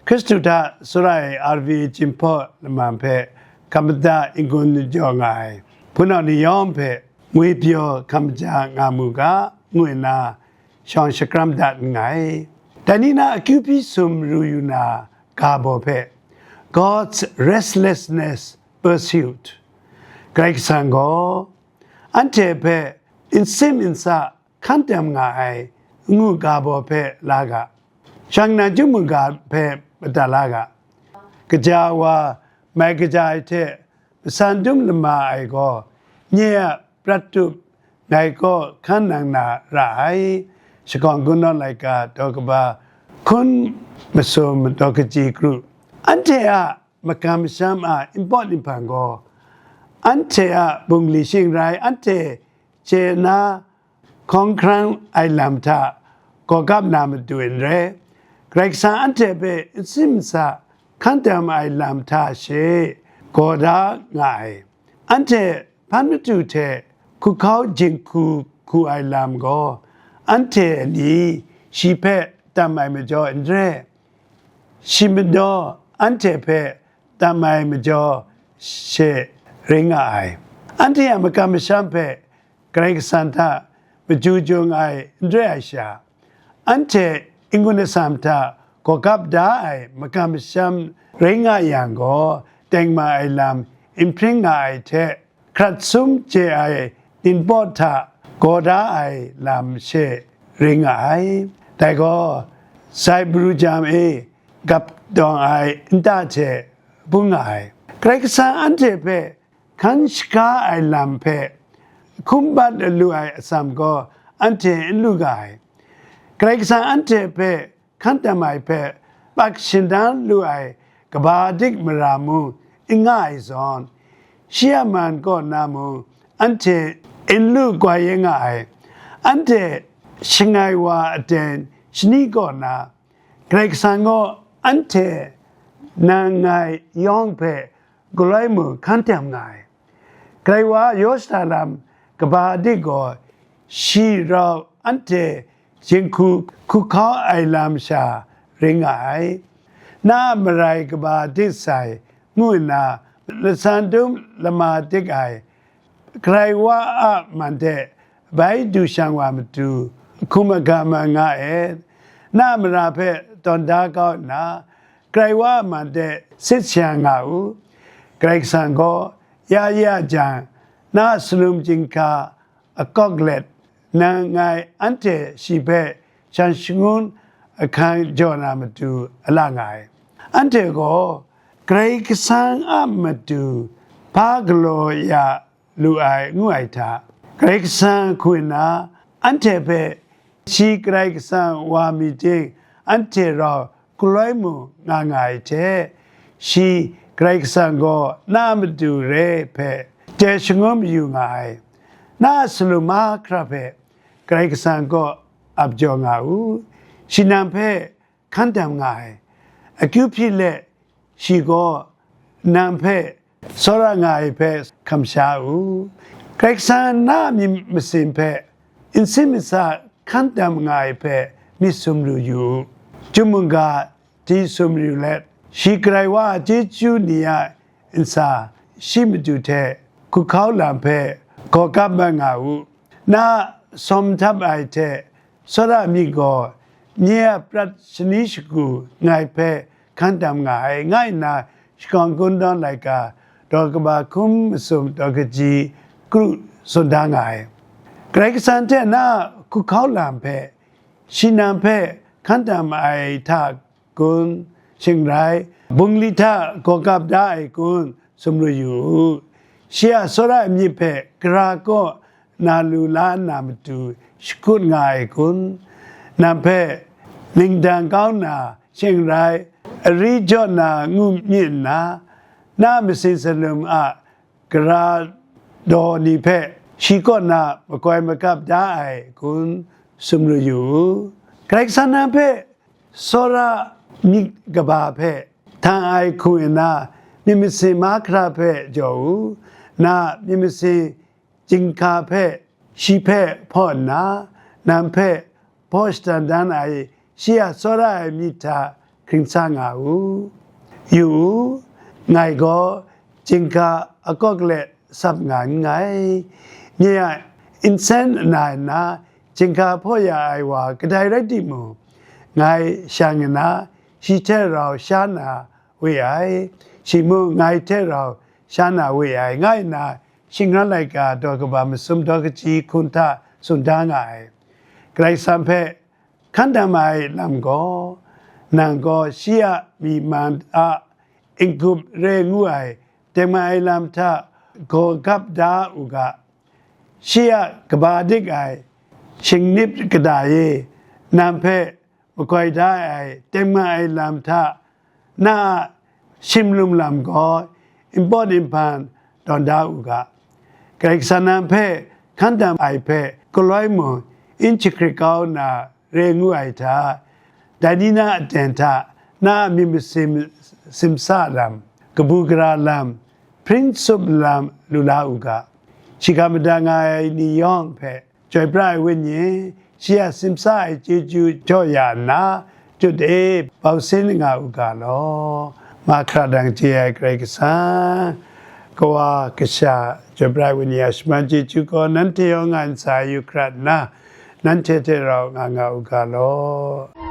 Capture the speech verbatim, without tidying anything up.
Hkristu hta tsawra ai R V A chyinghpaw laman hpe hkap mada n-gun jaw nga ai hpunau ni yawng hpe ngwi pyaw hkam ja nga mu ga, ngu nna shawng shakram dat nngai. Dai ni na akyu hpyi sumru yu na ga baw hpe, God's Restlessness Pursuit, Karai Kasang gaw anhte hpe n sim n sa hkan tam nga ai, ngu ga baw hpe la ga, shang na chyum mungga hpe mada la ga, kaja wa mai kaja ai hte masan dum lama ai gaw, nye a prat tup ngai kaw hkan nang na ra ai. Shakawn Kungdawn laika daw kaba hkun masum daw kaji kru. Anhte a makam masham a npawt nhpang gaw, anhte a bungli shing rai, anhte chye na hkawng hkrang ai lam hta gaw gap na matu n rai, Karai Kasang anhte hpe n sim n sa hkan tam ai lam hta she gaw da nga ai. Anhte hpan matu hte hkuhkau jinghku hku ai lam gaw, anhte ni shi hpe tam ai majaw n rai, shi madaw anhte hpe tam ai majaw she ring nga ai. Anhte a makam masham hpe Karai Kasang hta maju jung ai n re ai sha, anhte n-gun atsam hta gaw gap da ai makam masham rai nga yang gaw, tengma ai lam n hpring nga ai hte, hkrat sum chye ai ningbaw hta gaw da ai lam she ring nga ai. Dai gaw, sai pru jam e gap dawng ai nta hte bung nga ai. Karai Kasang anhte hpe hkan shaga ai lam hpe hkum bat lu ai atsam gaw anhte n lu ga ai. Karai Kasang anhte hpe hkan tam ai hpe pak shindan lu ai kaba dik mara mung n nga ai zawn, shi a man kaw na mung anhte n lu koi nga ai. Anhte shangai wa aten shani kaw na, Karai Kasang gaw anhte nang ngai yawng hpe galoi mung hkan tam nga ai. Karai wa yaw shada lam kaba dik gaw, shi rau anhte jinghku hkuhkau ai lam sha ring nga ai. Na a marai kaba dik sai ngu nna, latsan dum lama dik ai Karai wa a man hte bai du shang wa matu, hkum agam nga e, na a mara hpe tawn da kau nna, Karai wa a man hte sit sha nga u. Karai Kasang gaw ya ya jang, na a salum chyinghka akawk let, nang ngai anhte shi hpe shan shangun ahkang jaw na matu a la nga ai. Anhte gaw Karai Kasang a matu hpa galaw ya lu ai ngu ai hta, Karai Kasang hku nna anhte hpe shi Karai Kasang wa mi ting, anhte rau galoi mung nga nga ai hte, shi Karai Kasang gaw na a matu re hpe jai shangun mayu nga ai. Na a salum mahkra hpe Karai Kasang kaw ap jaw nga u. Shi nang hpe hkan tam nga ai. Akyu hpyi let, shi gaw nang hpe tsawra nga ai hpe kamsha u. Karai Kasang na a myit masin hpe n sim n sa hkan tam nga ai hpe myit sumru yu u. Chyum mungga di sumru let, shi Karai wa a chyeju ni a ntsa shi matu hte hkuhkau lam hpe gaw gap mat nga u. Na a sawm htap ai hte tsawra myit gaw nye a prat shani shagu ngai hpe hkan tam nga ai, nga nna Shakawn Kungdawn laika daw kaba hkun masum daw kaji kru tsun da nga ai. Karai Kasang hte na a hkuhkau lam hpe, shi nang hpe hkan tam ai hta kun, shing rai, bungli hta gaw gap da ai kun, sumru yu u. Shi a tsawra ai myit hpe gara kaw na lu la nna matu shakut nga ai kun, nang hpe ningdang kau nna, shing rai, ari jaw na ngu myit nna, na a masin salum a gara daw ni hpe shi kaw na makoi magap da ai kun, sumru yu u. Karai Kasang nang hpe tsawra myit kaba hpe htang ai hku nna, myit masin mahkra hpe jaw u. Na a myit masin chyinghka hpe shi hpe hpaw nna, nang hpe hpaw shatan dan ai shi a tsawra ai myit hta hkring sa nga u. Yu u, ngai gaw chyinghka akawk let sap nga nngai. Nye a nsen na nna chyinghka hpaw ya ai wa kadai rai timung, ngai shang nna shi hte rau sha na we ai, shi mung ngai hte rau sha na we ai, nga nna shingran laika daw kaba masum daw kaji hkun hta tsun da nga ai. Karai Kasang hpe hkan dam ai lam gaw, nang gaw shi a myi man a n-gup re ngu ai tengman ai lam hta gaw gap da u ga, shi a kaba dik ai shingnip kata e nang hpe makoi da ai tengman ai lam hta na a shimlum lam gaw npawt nhpan tawn da u ga. Karai Kasang nang hpe hkan dam ai hpe galoi mung n jahkrit kau nna re ngu ai hta, dai ni na aten hta na a myit masin simsa lam, kabu gara lam, hpring tsup lam lu la u ga. Shi ga mada nga ai ni yawng hpe Chyoi pra ai Wenyi, shi a simsa ai chyeju jaw ya nna, jut e bau sin nga u ga law. Mahkra dang chye ai Karai Kasang, Kawa, Kasha, Chyoi pra ai Wenyi a shaman chyeju gaw nanhte yawng nga ntsa yu hkrat nna, nanhte hte rau nga nga u ga law.